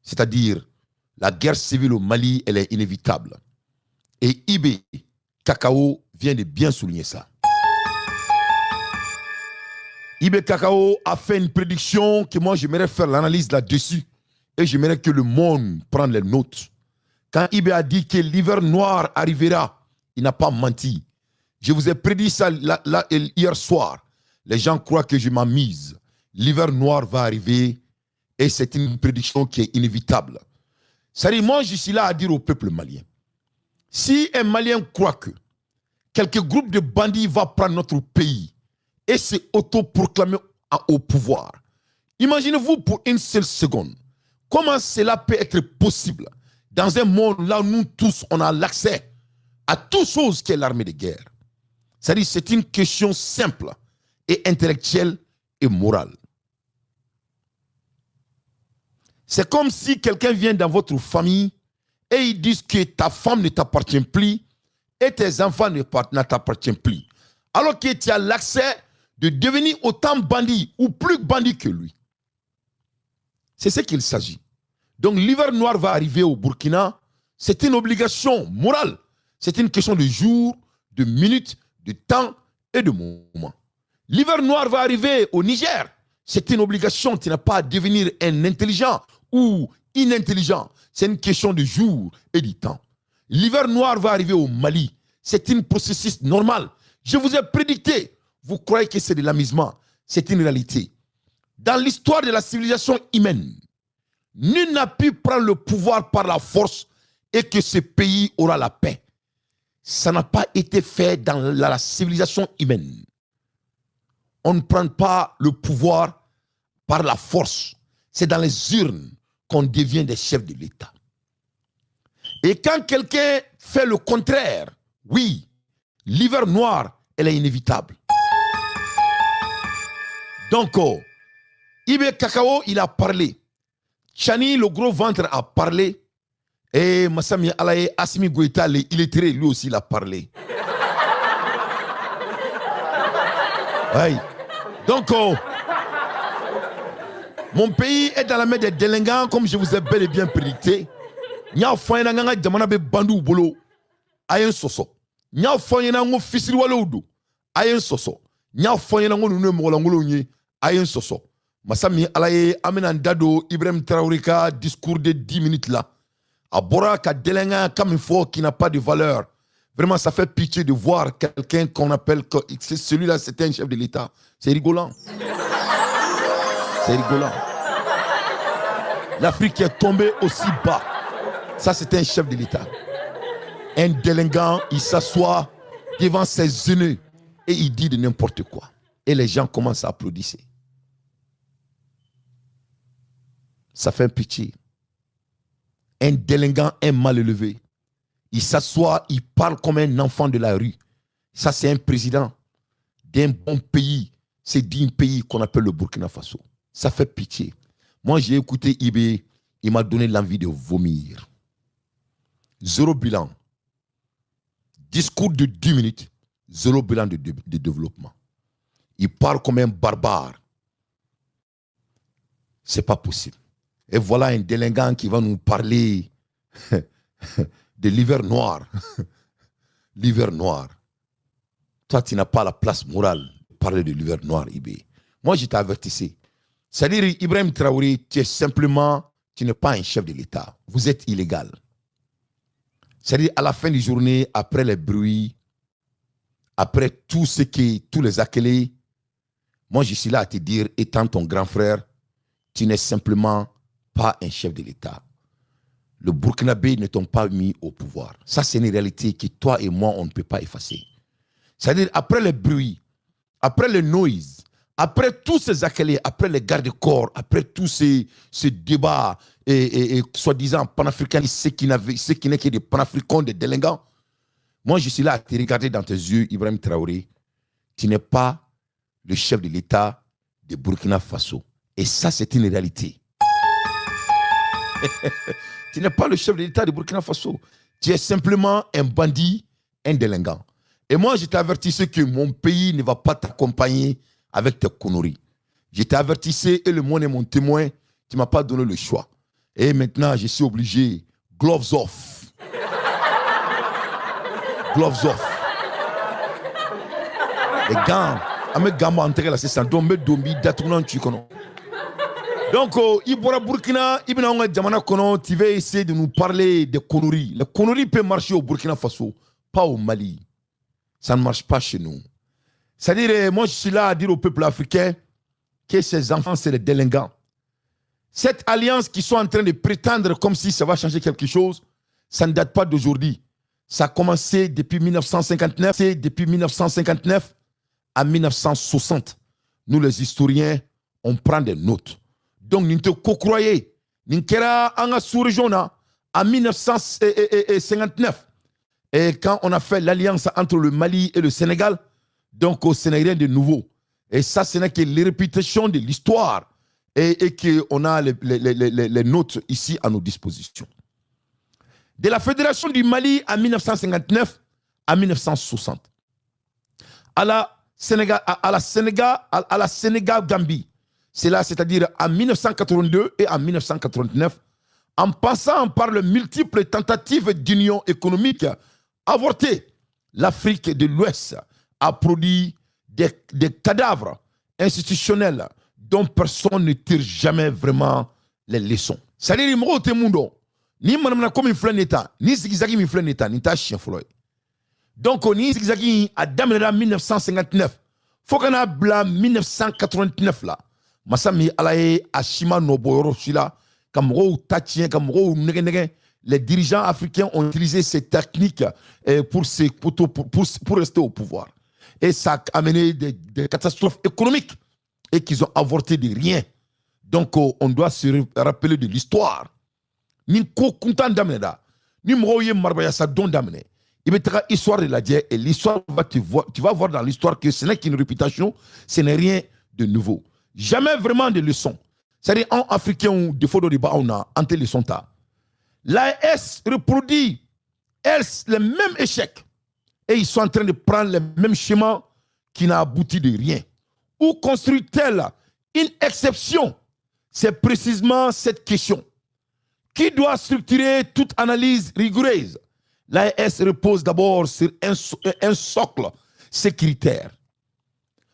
C'est-à-dire, la guerre civile au Mali, elle est inévitable. Et IB Kakao vient de bien souligner ça. IB Kakao a fait une prédiction que moi j'aimerais faire l'analyse là-dessus. Et j'aimerais que le monde prenne les notes. Quand IB a dit que l'hiver noir arrivera, il n'a pas menti. Je vous ai prédit ça là, hier soir. Les gens croient que je m'amuse. L'hiver noir va arriver et c'est une prédiction qui est inévitable. C'est-à-dire, moi, je suis là à dire au peuple malien, si un Malien croit que quelques groupes de bandits va prendre notre pays et se autoproclamer au pouvoir, imaginez-vous pour une seule seconde, comment cela peut être possible dans un monde là où nous tous, on a l'accès à toutes choses qui est l'armée de guerre. C'est-à-dire, c'est une question simple et intellectuelle et morale. C'est comme si quelqu'un vient dans votre famille et il dit que ta femme ne t'appartient plus et tes enfants ne t'appartiennent plus. Alors que tu as l'accès de devenir autant bandit ou plus bandit que lui. C'est ce qu'il s'agit. Donc l'hiver noir va arriver au Burkina. C'est une obligation morale. C'est une question de jours, de minutes, de temps et de moments. L'hiver noir va arriver au Niger. C'est une obligation. Tu n'as pas à devenir un intelligent ou inintelligent. C'est une question de jours et de temps. L'hiver noir va arriver au Mali. C'est un processus normal. Je vous ai prédicté. Vous croyez que c'est de l'amusement. C'est une réalité. Dans l'histoire de la civilisation humaine, nul n'a pu prendre le pouvoir par la force et que ce pays aura la paix. Ça n'a pas été fait dans la civilisation humaine. On ne prend pas le pouvoir par la force. C'est dans les urnes qu'on devient des chefs de l'État. Et quand quelqu'un fait le contraire, oui, l'hiver noir, elle est inévitable. Donc, oh, IB Kakao, il a parlé. Tchiani, le gros ventre, a parlé. Et Massami Alaye, Assimi Goïta, l'illettré, lui aussi, il a parlé. Oui. Donc, oh, mon pays est dans la main des délinquants, comme je vous ai bel et bien prédicté. Nya fɔ ɲɛna n ka jamana bɛ bandiw bolo, a ye n sɔsɔ. N y'a fɔ ɲɛna n ko fisiriwalew don, a ye n sɔsɔ. N y'a fɔ ɲɛna n ko ninnu ye mɔgɔlankolonw ye, a ye n sɔsɔ. Masa min Ala ye, an bɛna n da don Ibrahim Traoré ka discours de 10 minutes la. A bɔra ka délinquant kan min fɔ qui n'a pas de valeur. Vraiment, ça fait pitié de voir quelqu'un qu'on appelle, celui-là, c'est un chef de l'État. C'est rigolant. C'est rigolant. L'Afrique est tombée aussi bas. Ça, c'est un chef de l'État. Un délinquant, il s'assoit devant ses aînés et il dit de n'importe quoi. Et les gens commencent à applaudir. Ça fait pitié. Un délinquant, un mal élevé. Il s'assoit, il parle comme un enfant de la rue. Ça, c'est un président d'un bon pays. C'est d'un pays qu'on appelle le Burkina Faso. Ça fait pitié. Moi, j'ai écouté IB, il m'a donné l'envie de vomir. Zéro bilan. Discours de 10 minutes, zéro bilan de développement. Il parle comme un barbare. C'est pas possible. Et voilà un délinquant qui va nous parler de l'hiver noir. L'hiver noir. Toi, tu n'as pas la place morale de parler de l'hiver noir, IB. Moi, je t'avertissais. C'est-à-dire, Ibrahim Traoré, tu es simplement, tu n'es pas un chef de l'État. Vous êtes illégal. C'est-à-dire, à la fin de journée, après les bruits, après tout ce qui, tous les accolés, moi, je suis là à te dire, étant ton grand frère, tu n'es simplement pas un chef de l'État. Le Burkinabé ne t'ont pas mis au pouvoir. Ça, c'est une réalité que toi et moi, on ne peut pas effacer. C'est-à-dire, après les bruits, après les noise, après tous ces accolés, après les gardes-corps, après tous ces débats et soi-disant panafricanistes, ce qui n'est que des panafricains, des délinquants, moi, je suis là à te regarder dans tes yeux, Ibrahim Traoré. Tu n'es pas le chef de l'État de Burkina Faso. Et ça, c'est une réalité. Tu n'es pas le chef de l'État de Burkina Faso. Tu es simplement un bandit, un délinquant. Et moi, je t'avertissais que mon pays ne va pas t'accompagner avec tes conneries. Je t'avertissais et le monde est mon témoin. Tu ne m'as pas donné le choix. Et maintenant, je suis obligé. Gloves off. Gloves off. Les gants. An bɛ gants bɔ an tɛgɛ la sisan, donc n bɛ don b'i datugulan ci kɔnɔ. Donc i bɔra Burkina, i bɛna anw ka jamana kɔnɔ, tu vas essayer de nous parler des conneries. Les conneries peuvent marcher au Burkina Faso, pas au Mali. Ça ne marche pas chez nous. C'est-à-dire, moi, je suis là à dire au peuple africain que ces enfants, c'est des délinquants. Cette alliance qu'ils sont en train de prétendre comme si ça va changer quelque chose, ça ne date pas d'aujourd'hui. Ça a commencé depuis 1959, c'est depuis 1959 à 1960. Nous, les historiens, on prend des notes. Donc, nin tɛ ko kura ye. Nin kɛra an ka sous-région na en 1959. Et quand on a fait l'alliance entre le Mali et le Sénégal, donc ce n'est rien de nouveau. Et ça, ce n'est que les répétitions de l'histoire et qu'on a les notes ici à nos dispositions. De la Fédération du Mali en 1959 à 1960. À la Sénégal-Gambie. C'est là, c'est-à-dire en 1982 et en 1989, en passant par les multiples tentatives d'union économique avortées, l'Afrique de l'Ouest a produit des cadavres institutionnels dont personne ne tire jamais vraiment les leçons. C'est-à-dire, mɔgɔw tɛ mun dɔn, ni manamana ko min filɛ nin ye tan, ni zigzag min filɛ nin ye tan, nin t'a siɲɛ fɔlɔ ye. Donc ni zigzag in a daminɛra 1959 fo ka n'a bila 1989 la. Masa min Ala ye, a si ma nɔ bɔ yɔrɔ si la ka mɔgɔw ta tiɲɛ, ka mɔgɔw nɛgɛ nɛgɛ. Les dirigeants africains ont utilisé ces techniques pour rester au pouvoir. Et ça a amené des catastrophes économiques et qu'ils ont avorté de rien. Donc on doit se rappeler de l'histoire. Ni ko kuntan daminɛna, ni mɔgɔw ye marabayasa don daminɛ, i bɛ taga histoire de lajɛ et l'histoire va te voir, tu vas voir dans l'histoire que ce n'est qu'une réputation, ce n'est rien de nouveau. Jamais vraiment de leçons. C'est-à-dire, en Africains, défaut de débat, on a an tɛ leçon ta. L'AES reproduit, elle, le même échec. Et ils sont en train de prendre le même chemin qui n'a abouti de rien. Ou construit-elle une exception? C'est précisément cette question qui doit structurer toute analyse rigoureuse. L'AES repose d'abord sur un socle sécuritaire.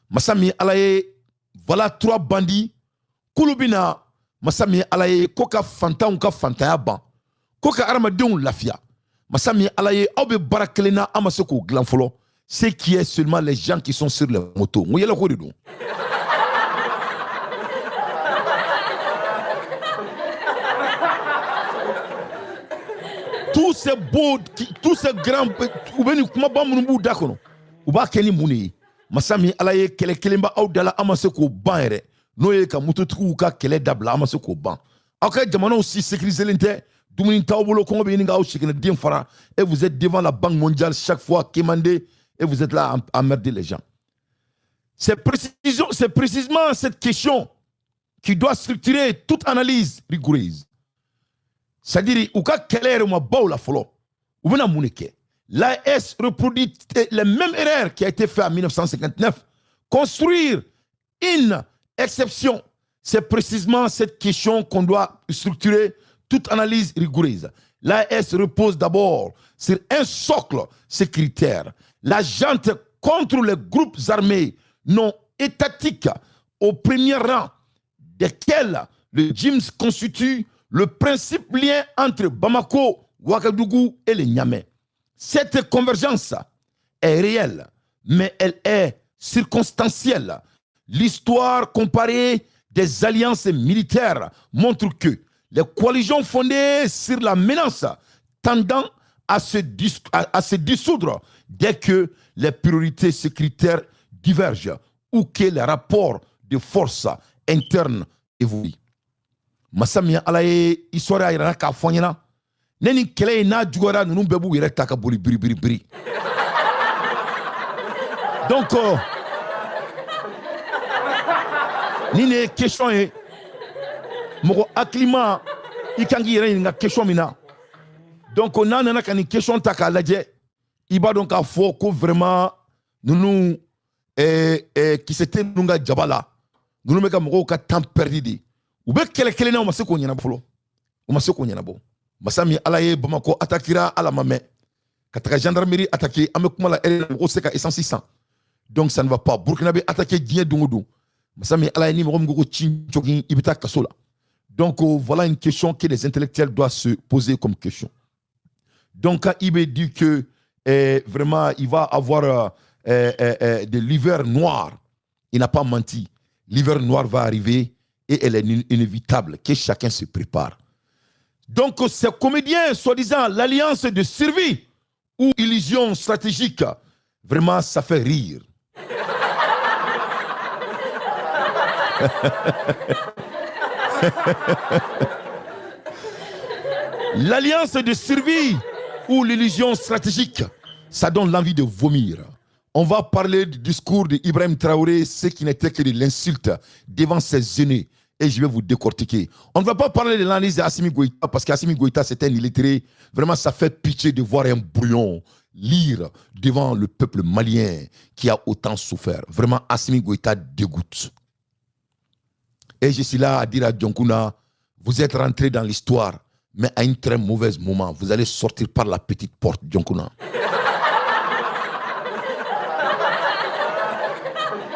Masa min Ala ye, voilà trois bandits. K'olu bɛna, masa min Ala ye, ko ka fantanw ka fantanya ban, ko ka hadamadenw lafiya. Masa min Ala ye, aw bɛ baara kelen na, an ma se k'o dilan fɔlɔ. Ce qui est seulement les gens qui sont sur les motos. N ko yɛlɛ ko de don. Tous ces beaux, tous ces grands, u bɛ nin kumaba minnu b'u da kɔnɔ, u b'a kɛ ni mun de ye? Masa min Ala ye, kɛlɛ kelen bɛ aw da la, an ma se k'o ban yɛrɛ, n'o ye ka mototigiw ka kɛlɛ dabila, an ma se k'o ban. Aw ka jamanaw si sécuriselen tɛ, dumuni t'aw bolo, kɔngɔ bɛ ɲini k'aw siginɛ den fara, et vous êtes devant la Banque mondiale chaque fois quémander, et vous êtes là à emmerder les gens. C'est précisément cette question qui doit structurer toute analyse rigoureuse. C'est-à-dire, u ka kɛlɛ yɛrɛ ma baw la fɔlɔ, u bɛna mun de kɛ? L'AES reproduit les mêmes erreurs qui a été fait en 1959. Construire une exception, c'est précisément cette question qu'on doit structurer toute analyse rigoureuse. L'AES repose d'abord sur un socle sécuritaire. La junte contre les groupes armés non étatiques, au premier rang desquels le JNIM constitue le principe lien entre Bamako, Ouagadougou et les Niamey. Cette convergence est réelle, mais elle est circonstancielle. L'histoire comparée des alliances militaires montre que les coalitions fondées sur la menace tendant à se dissoudre dès que les priorités sécuritaires divergent ou que les rapports de force internes évoluent. Masa min Ala ye, histoire y'a yira k'a fɔ n ɲɛna, ne ni kɛlɛ in n'a juguyara, ninnu bɛɛ b'u yɛrɛ ta ka boli biri biri biri. Donc ni nin ye question ye, mɔgɔ hakilima i kan k'i yɛrɛ ɲininka question min na. Donc n'a nana ka nin question ta k'a lajɛ, i b'a dɔn k'a fɔ ko vraiment ninnu kisɛ tɛ ninnu ka jaba la. Ninnu bɛ ka mɔgɔw ka temps perdu de. U bɛ kɛlɛ kelen na, u ma se k'o ɲɛnabɔ fɔlɔ, u U ma se k'o ɲɛnabɔ. Masa min Ala ye, Bamakɔ attaquera, Ala ma mɛn ka taga gendarmerie attaquer. An bɛ kuma la, heure mɔgɔw se ka essence san. Donc ça ne va pas. Burkina bɛ attaquer diɲɛ don o don. Masa min Ala ye, ni mɔgɔ min ko ko cin cogin, i bɛ taa kaso la. Donc voilà une question que les intellectuels doivent se poser comme question. Donc quand IB dit que vraiment il va avoir de l'hiver noir, il n'a pas menti. L'hiver noir va arriver et elle est inévitable, que chacun se prépare. Donc ces comédiens, soi-disant l'alliance de survie ou illusion stratégique, vraiment ça fait rire. L'alliance de survie ou l'illusion stratégique, ça donne l'envie de vomir. On va parler du discours d'Ibrahim Traoré, ce qui n'était que de l'insulte devant ses aînés. Et je vais vous décortiquer. On ne va pas parler de l'analyse d'Assimi Goïta, parce qu'Assimi Goïta, c'était un illettré. Vraiment, ça fait pitié de voir un brouillon lire devant le peuple malien qui a autant souffert. Vraiment, Assimi Goïta dégoûte. Et je suis là à dire à Dioncounda, vous êtes rentré dans l'histoire, mais à un très mauvais moment. Vous allez sortir par la petite porte, Dioncounda.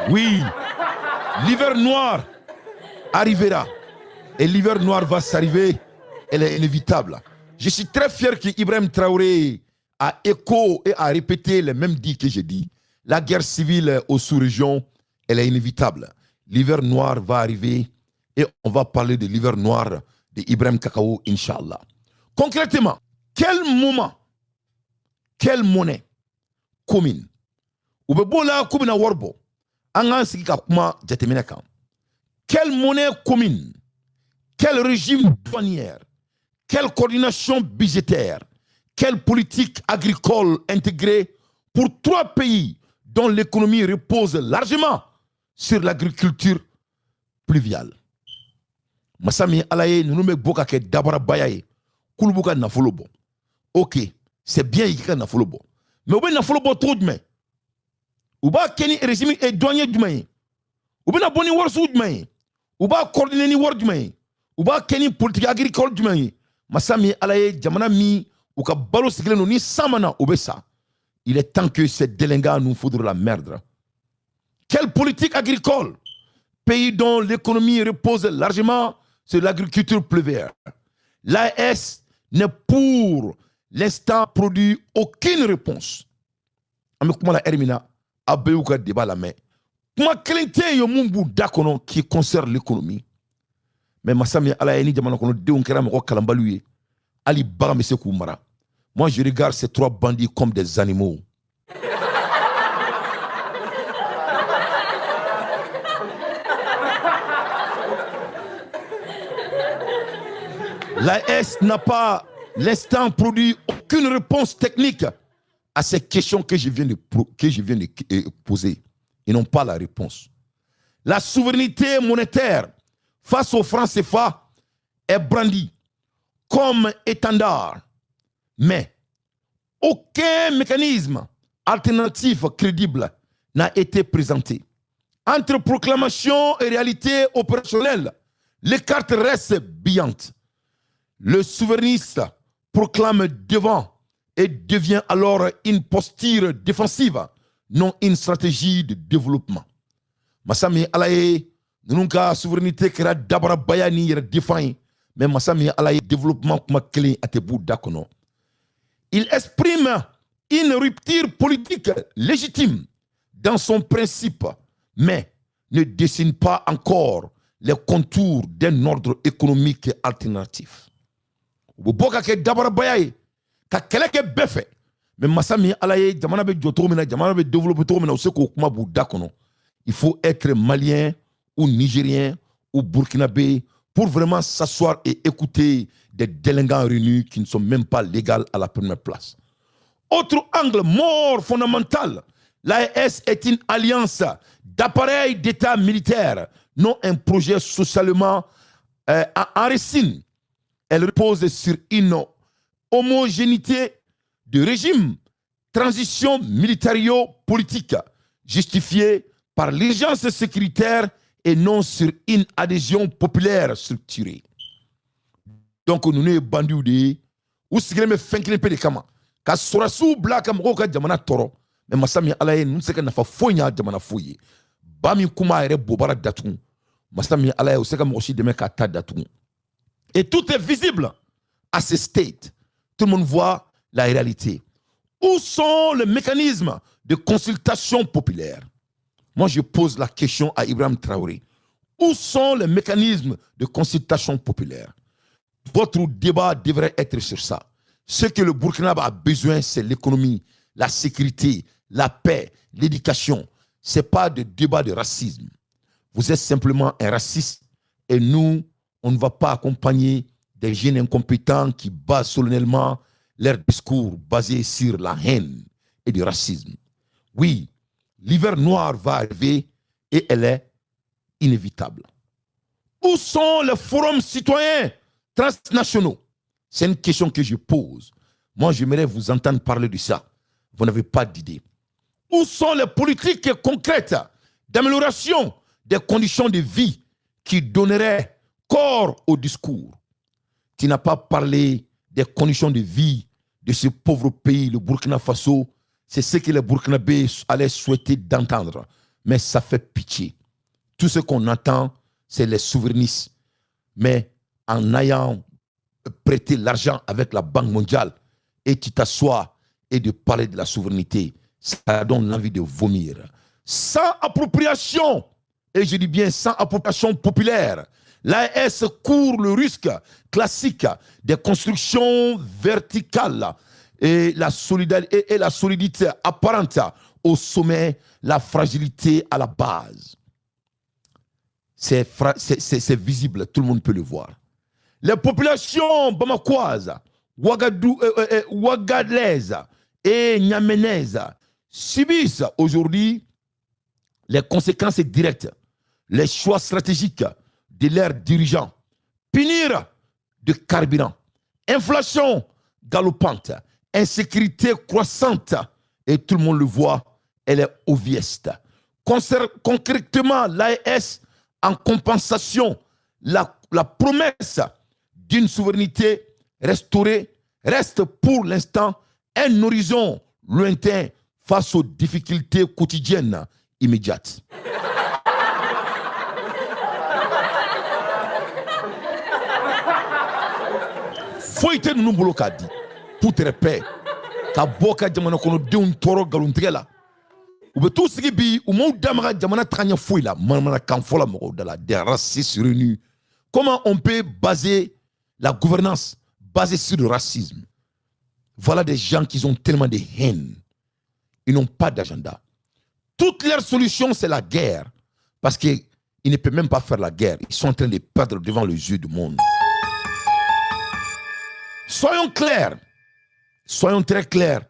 Oui, l'hiver noir arrivera. Et l'hiver noir va s'arriver. Elle est inévitable. Je suis très fier qu'Ibrahim Traoré a écho et a répété les mêmes dits que j'ai dit. La guerre civile aux sous-régions, elle est inévitable. L'hiver noir va arriver et on va parler de l'hiver noir de Ibrahim Kakao, Inch'Allah. Concrètement, quel moment, quelle monnaie commune, u bɛ b'o la k'u bɛna wari bɔ, an k'an sigi ka kuma jateminɛ kan. Quelle monnaie commune, quel régime douanière, quelle coordination budgétaire, quelle politique agricole intégrée pour trois pays dont l'économie repose largement sur l'agriculture pluviale? Masa min Ala ye, ninnu bɛ bɔ ka kɛ dabarabaya ye k'olu b'u ka nafolo bɔ. Ok, c'est bien i k'i ka nafolo bɔ, mais u bɛ nafolo bɔ cogo jumɛn? U b'a kɛ ni régime douanier jumɛn ye? U bɛna bɔ ni wari sugu jumɛn ye? U b'a coordonner ni wari jumɛn ye? U b'a kɛ ni politique agricole jumɛn ye? Masa min Ala ye, jamana min u ka balo sigilen don, ni san ma na u bɛ sa. Il est temps que ces délinquants nous foutent la merde. Quelle politique agricole? Pays dont l'économie repose largement sur l'agriculture pluviale. L'AES n'est pour l'instant produit aucune réponse. An bɛ kuma la heure min na, aw bɛɛ y'u ka débat lamɛn. Kuma kelen tɛ yen mun b'u da kɔnɔ qui concerne l'économie. Mais masa min Ala ye, ni jamana kɔnɔdenw kɛra mɔgɔ kalanbaliw ye, hali bagan bɛ se k'u mara. Moi, je regarde ces trois bandits comme des animaux. L'AES n'a pas l'instant produit aucune réponse technique à ces questions que je viens de poser. Ils n'ont pas la réponse. La souveraineté monétaire face au franc CFA est brandie comme étendard, mais aucun mécanisme alternatif crédible n'a été présenté. Entre proclamation et réalité opérationnelle, l'écart reste billante. Le souverainiste proclame devant et devient alors une posture défensive, non une stratégie de développement. Masa min Ala ye, ninnu ka souveraineté kɛra dabarabaya ni yɛrɛ défend ye, mais masa min Ala ye, développement kuma kelen a tɛ b'u da kɔnɔ. Il exprime une rupture politique légitime dans son principe, mais ne dessine pas encore les contours d'un ordre économique alternatif. U bɛ bɔ ka kɛ dabarabaya ye ka kɛlɛ kɛ bɛɛ fɛ, mais masa min Ala ye, jamana bɛ jɔ cogo min na, jamana bɛ développer cogo min na, u se k'o kuma b'u da kɔnɔ. Il faut être malien ou nigérien ou burkinabé pour vraiment s'asseoir et écouter des délinquants réunis qui ne sont même pas légaux à la première place. Autre angle mort fondamental, l'AES est une alliance d'appareils d'État militaire, non un projet socialement enraciné. Elle repose sur une homogénéité de régime, transition militario-politique, justifiée par l'urgence sécuritaire et non sur une adhésion populaire structurée. Donc ninnu ye bandiw de ye, u sigilen bɛ fɛn kelen pe de kama, ka sɔrɔsiw bila ka mɔgɔw ka jamana tɔɔrɔ. Mais masa min Ala ye, ninnu tɛ se ka nafa foyi ɲa jamana foyi ye. Ba min kun b'a yɛrɛ bobara datugu, masa min Ala ye, o se ka mɔgɔ si dɛmɛ k'a ta datugu. Et tout est visible à ce stade, tout le monde voit la réalité. Où sont les mécanismes de consultation populaire? Moi, je pose la question à Ibrahim Traoré. Où sont les mécanismes de consultation populaire? Votre débat devrait être sur ça. Ce que le Burkina a besoin, c'est l'économie, la sécurité, la paix, l'éducation. Ce n'est pas de débat de racisme. Vous êtes simplement un raciste et nous, on ne va pas accompagner des jeunes incompétents qui basent solennellement leur discours basé sur la haine et du racisme. Oui, l'hiver noir va arriver et elle est inévitable. Où sont les forums citoyens transnationaux? C'est une question que je pose. Moi, j'aimerais vous entendre parler de ça. Vous n'avez pas d'idée. Où sont les politiques concrètes d'amélioration des conditions de vie qui donneraient corps au discours? Tu n'as pas parlé des conditions de vie de ce pauvre pays, le Burkina Faso. C'est ce que les Burkinabés allaient souhaiter d'entendre. Mais ça fait pitié. Tout ce qu'on entend, c'est les souverainistes. Mais en ayant prêté l'argent avec la Banque mondiale, et tu t'assois et de parler de la souveraineté, ça donne l'envie de vomir. Sans appropriation, et je dis bien sans appropriation populaire, l'AES court le risque classique des constructions verticales et la solidarité et la solidité apparente au sommet, la fragilité à la base. C'est visible, tout le monde peut le voir. Les populations bamakoises, ouagadaises et niamenaises subissent aujourd'hui les conséquences directes, les choix stratégiques de leurs dirigeants. Pénurie de carburant, inflation galopante, insécurité croissante, et tout le monde le voit, elle est obvious. Concrètement, l'AES, en compensation, la promesse d'une souveraineté restaurée reste pour l'instant un horizon lointain face aux difficultés quotidiennes immédiates. Foyi tɛ ninnu bolo k'a di putere pɛ ka bɔ ka jamana kɔnɔdenw tɔɔrɔ nkalontigɛ la. U bɛ t'u sigi bi, u m'u da maga jamana taga ɲɛ foyi la, manamanakan fɔ la mɔgɔw da la. Des racistes réunis. Comment on peut baser la gouvernance basée sur le racisme? Voilà des gens qui ont tellement de haine. Ils n'ont pas d'agenda. Toutes leurs solutions, c'est la guerre. Parce qu'ils ne peuvent même pas faire la guerre. Ils sont en train de perdre devant les yeux du monde. Soyons clairs. Soyons très clairs.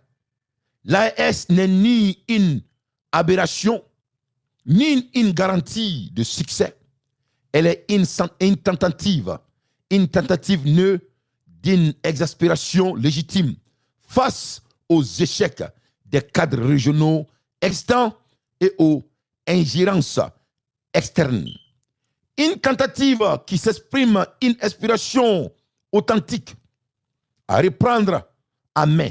L'AES n'est ni une aberration, ni une garantie de succès. Elle est une tentative. Une tentative née d'une exaspération légitime face aux échecs des cadres régionaux existants et aux ingérences externes. Une tentative qui s'exprime une inspiration authentique à reprendre à main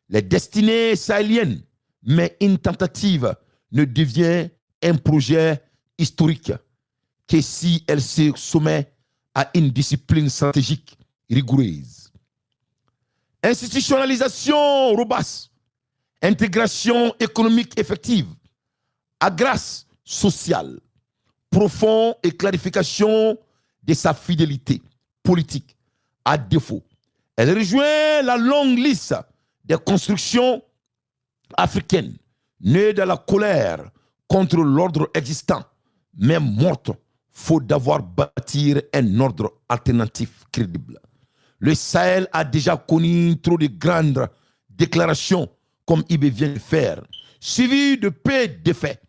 les destinées sahéliennes, mais une tentative ne devient un projet historique que si elle se soumet à une discipline stratégique rigoureuse. Institutionnalisation robuste, intégration économique effective, grâce sociale, profond et clarification de sa fidélité politique. À défaut, elle rejoint la longue liste des constructions africaines nées de la colère contre l'ordre existant, mais morte faute d'avoir bâti un ordre alternatif crédible. Le Sahel a déjà connu trop de grandes déclarations comme IB vient de faire, suivi de peu d'effets.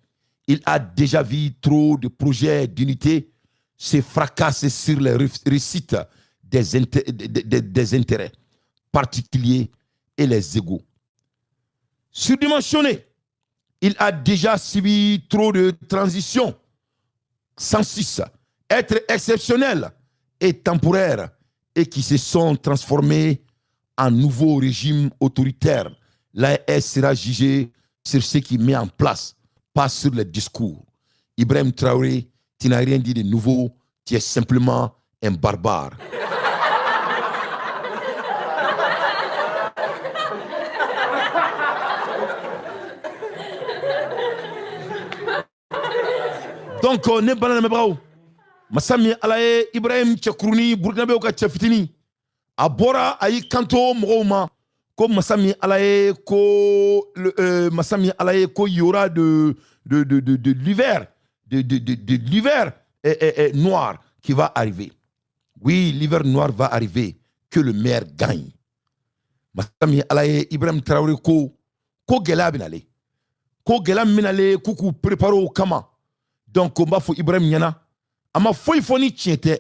Il a déjà vu trop de projets d'unité se fracasser sur les réussites des intérêts particuliers et les égos. Surdimensionné, il a déjà subi trop de transitions sans cesse. Être exceptionnel et temporaire et qui se sont transformés en nouveau régime autoritaire. L'AES sera jugée sur ce qu'il met en place, pas sur les discours. Ibrahim Traoré, tu n'as rien dit de nouveau, tu es simplement un barbare. Donc, ne bana lamɛnbagaw, masa min Ala ye, Ibrahim cɛkurunin, Burukinabew ka cɛ fitinin, a bɔra a y'i kanto mɔgɔw ma ko masa min Ala ye, ko masa min Ala ye, ko y aura de l'hiver de l'hiver noir qui va arriver. Oui, l'hiver noir va arriver, que le meilleur gagne. Masa min Ala ye, Ibrahim Traoré ko gɛlɛya bɛ nalen, ko gɛlɛya min bɛ nalen, k'u k'u préparer o kama. Donc n b'a fɔ Ibrahim ɲɛna, a ma foyi fɔ ni tiɲɛ tɛ.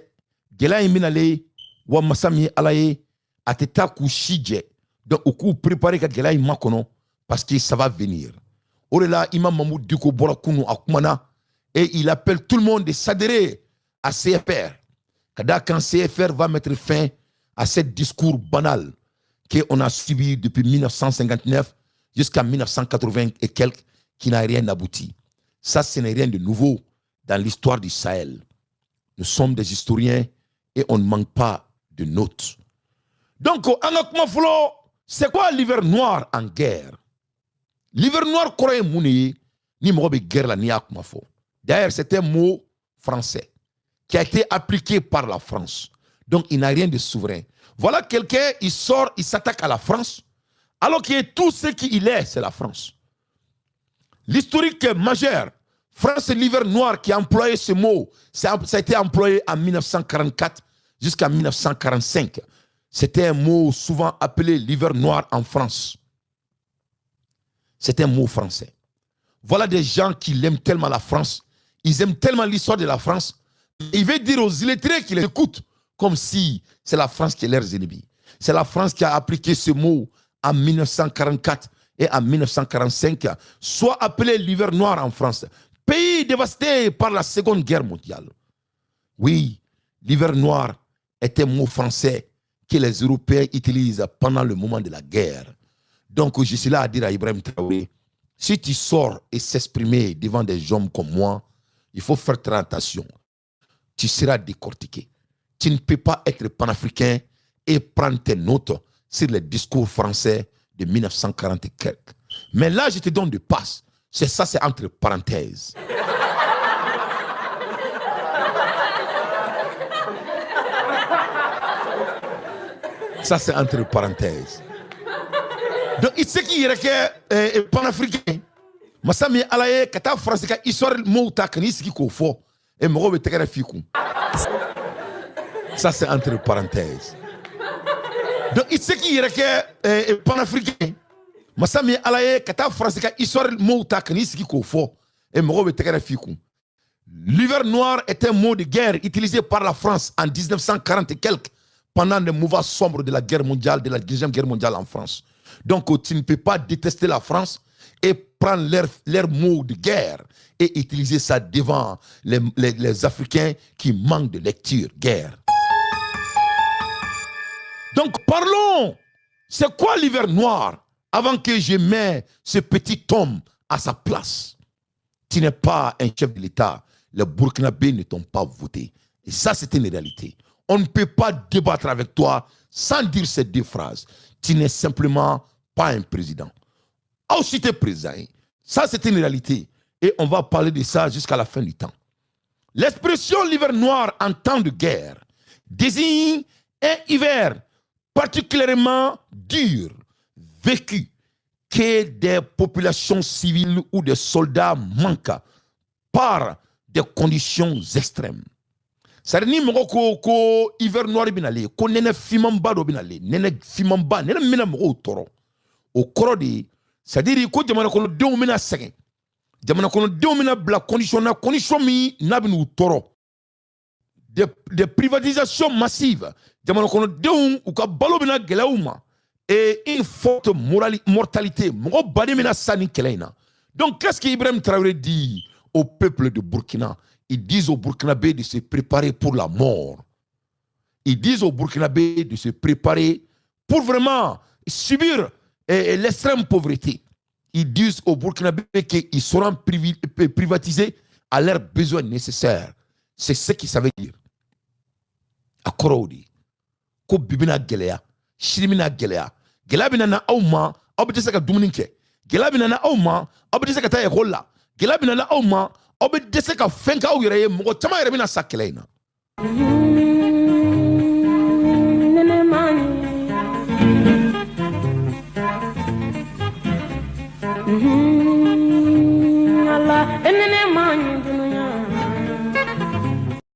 Gɛlɛya in bɛ nalen wa, masa min ye Ala ye, a tɛ taa k'u si jɛ. Donc u k'u préparer ka gɛlɛya in makɔnɔ, parce que ça va venir. O de la, Imam Mahmoud Dicko bɔra kunu, a kumana et il appelle tout le monde de s'adhérer à CFR, ka d'a kan CFR va mettre fin à ce discours banal qu'on a subi depuis 1959 jusqu'à 1980 et quelques, qui n'a rien abouti. Ça, ce n'est rien de nouveau dans l'histoire du Sahel. Nous sommes des historiens et on ne manque pas de notes. Donc, an ka kuma fɔlɔ, c'est quoi l'hiver noir en guerre? L'hiver noir kɔrɔ ye mun de ye ni mɔgɔ bɛ guerre la, n'i y'a kuma fɔ? D'ailleurs, c'est un mot français qui a été appliqué par la France. Donc, il n'a rien de souverain. Voilà quelqu'un, il sort, il s'attaque à la France, alors que tout ce qu'il est, c'est la France. L'historique majeur, France, l'hiver noir qui a employé ce mot, ça a été employé en 1944 jusqu'à 1945. C'était un mot souvent appelé l'hiver noir en France. C'est un mot français. Voilà des gens qui aiment tellement la France, ils aiment tellement l'histoire de la France. Il veut dire aux illettrés qui les écoutent comme si c'est la France qui est leurs ennemis. C'est la France qui a appliqué ce mot en 1944 et en 1945, soit appelé l'hiver noir en France, pays dévasté par la Seconde Guerre mondiale. Oui, l'hiver noir est un mot français que les Européens utilisent pendant le moment de la guerre. Donc, je suis là à dire à Ibrahim Traoré, si tu sors et s'exprimer devant des hommes comme moi, il faut faire très attention. Tu seras décortiqué. Tu ne peux pas être panafricain et prendre tes notes sur les discours français de 1940 et quelques. Mais là, je te donne de passe. C'est ça, c'est entre parenthèses. Ça, c'est entre parenthèses. Donc, il sait qu'il est panafricain. Masa min Ala ye, ka taa Faransi ka histoire mow ta ka n'i sigi k'o fɔ e mɔgɔw bɛ tɛgɛrɛ f'i kun. Ça, c'est entre parenthèses. Donc i tɛ se k'i yɛrɛ kɛ panafricain, masa min Ala ye, ka taa Faransi ka histoire mow ta ka n'i sigi k'o fɔ e mɔgɔw bɛ tɛgɛrɛ f'i kun. L'hiver noir est un mot de guerre utilisé par la France en 1940 et quelques pendant les mouvements sombres de la guerre mondiale, de la Deuxième Guerre mondiale en France. Donc tu ne peux pas détester la France et prendre leur mot de guerre et utiliser ça devant les Africains qui manquent de lecture, guerre. Donc parlons, c'est quoi l'hiver noir avant que je mette ce petit homme à sa place? Tu n'es pas un chef de l'État. Les Burkinabés ne t'ont pas voté. Et ça, c'est une réalité. On ne peut pas débattre avec toi sans dire ces deux phrases. Tu n'es simplement pas un président. Aussi, tu es président. Ça, c'est une réalité. Et on va parler de ça jusqu'à la fin du temps. L'expression l'hiver noir en temps de guerre désigne un hiver particulièrement dur, vécu, que des populations civiles ou des soldats manquent par des conditions extrêmes. C'est-à-dire ni mɔgɔ ko hiver noir bɛ nalen, ko nɛnɛ finmanba dɔ bɛ nalen, nɛnɛ finmanba, nɛnɛ min bɛna mɔgɔw tɔɔrɔ, o kɔrɔ de ye, c'est-à-dire ko jamana kɔnɔdenw bɛna sɛgɛn, jamana kɔnɔdenw bɛna bila condition na, condition min n'a bɛ n'u tɔɔrɔ, des privatisations massives, jamana kɔnɔdenw u ka balo bɛna gɛlɛya u ma, et une forte mortalité, mɔgɔ baden bɛna sa nin kɛlɛ in na. Donc qu'est-ce qu'Ibrahim Traoré dit au peuple de Burkina? Ils disent aux Burkinabés de se préparer pour la mort. Ils disent aux Burkinabés de se préparer pour vraiment subir l'extrême pauvreté. Ils disent aux Burkinabés qu'ils seront privatisés à leurs besoins nécessaires. C'est ce qu'ils savaient dire. A kɔrɔ o de ye ko bi bɛna gɛlɛya, sini bɛna gɛlɛya, gɛlɛya bɛna na aw ma, aw bɛ dɛsɛ ka dumuni kɛ, gɛlɛya bɛna na aw ma, aw bɛ dɛsɛ ka taa ekɔli la, gɛlɛya bɛna na aw ma, aw bɛ dɛsɛ ka fɛn k'aw yɛrɛ ye, mɔgɔ caman yɛrɛ bɛna sa kɛlɛ in na.